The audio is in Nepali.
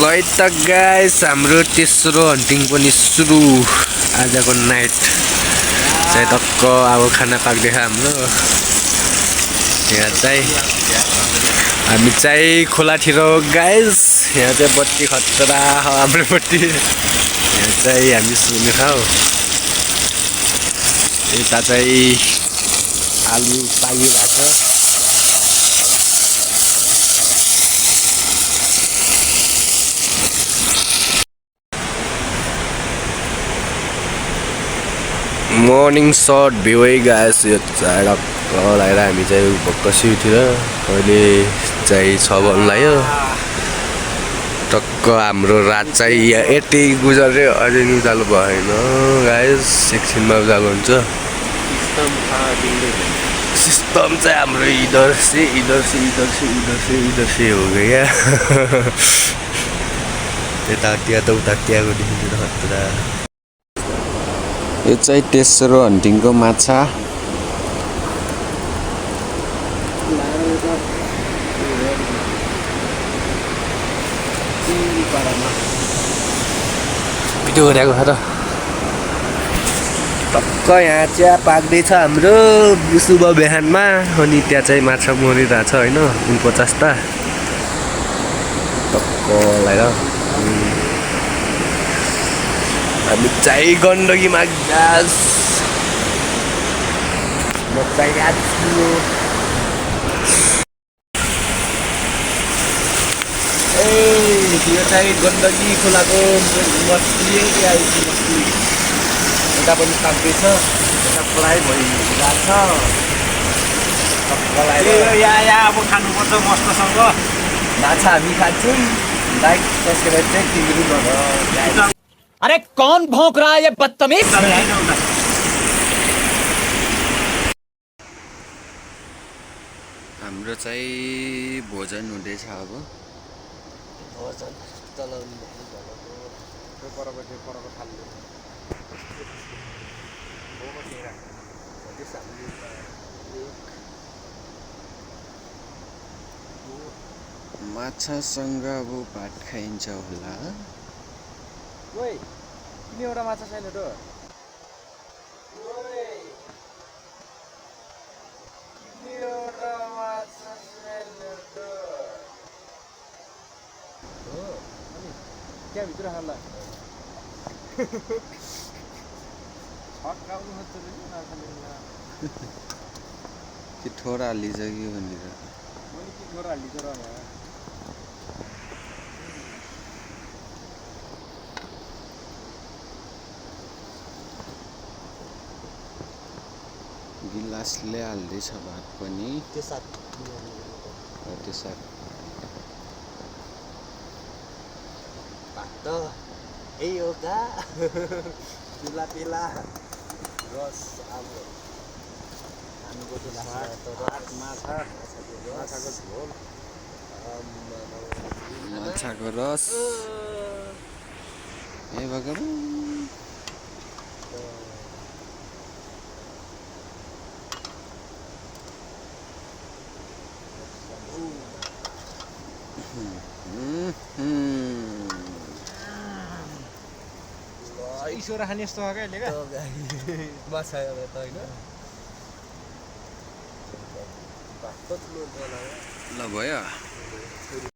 लाइट त गाइस हाम्रो तेस्रो हन्टिङ पनि सुरु आजको नाइट चाहिँ टक्क अब खाना पाक्दैछ हाम्रो यहाँ चाहिँ हामी चाहिँ खोलातिर हो गाइस यहाँ चाहिँ बत्ती खतरा हाम्रोपट्टि यहाँ चाहिँ हामी सुन्ने खाऊ यता चाहिँ आलु पाकिरहेको छ मर्निङ सर्ट भ्यू है गाइस यो चाहिँ टक्क लगाएर हामी चाहिँ भक्क सिउतिर अहिले चाहिँ 6 बज्न लाग्यो टक्क हाम्रो रात चाहिँ यहाँ यति गुजर्यो अझै नि उज्यालो भएन गाइस एकछिनमा उज्यालो हुन्छ सिस्टम चाहिँ हाम्रो इधर से हो गया यता त्यहाँ त उता त्यहाँको देखिन्छ खतरा यो चाहिँ तेस्रो हन्टिङको माछा भिडियो गरेको छ त टक्क यहाँ चिया पाक्दैछ हाम्रो शुभ बिहानमा अनि त्यहाँ चाहिँ माछा मरिरहेछ होइन 49टा टक्क लगाएर हामी चाहिँ गण्डकीमा ग्यास म चाहिँ यो चाहिँ गण्डकी खोलाको मछली मछली यता पनि पाक्दैछ यता फ्राई भइरहेको यहाँ अब खानुपर्छ मस्तसँग माछा हामी खान्छौँ लाइक सब्सक्राइब चाहिँ तिमीहरू गर अरे कौन भौंक रहा है ये बदतमीज हाम्रो चाहिँ भोजन हुँदैछ अब भोजन चलाउनु माछासँग अब भात खाइन्छ होला ओइ किन एउटा माछा छैन त त्यहाँभित्र हाल्ला कि ठोरा हालिन्छ कि भनेर मैले के ठोरा हालिन्छ र गिलासले हाल्दैछ भात पनि त्यो साथ भात त यही हो का पिला पिला रस अब खानुपर्छ माछाको झोल माछाको रस ए भगवान ईश्वर खाने यस्तो हो क्या अहिले क्या माछा त होइन ल भयो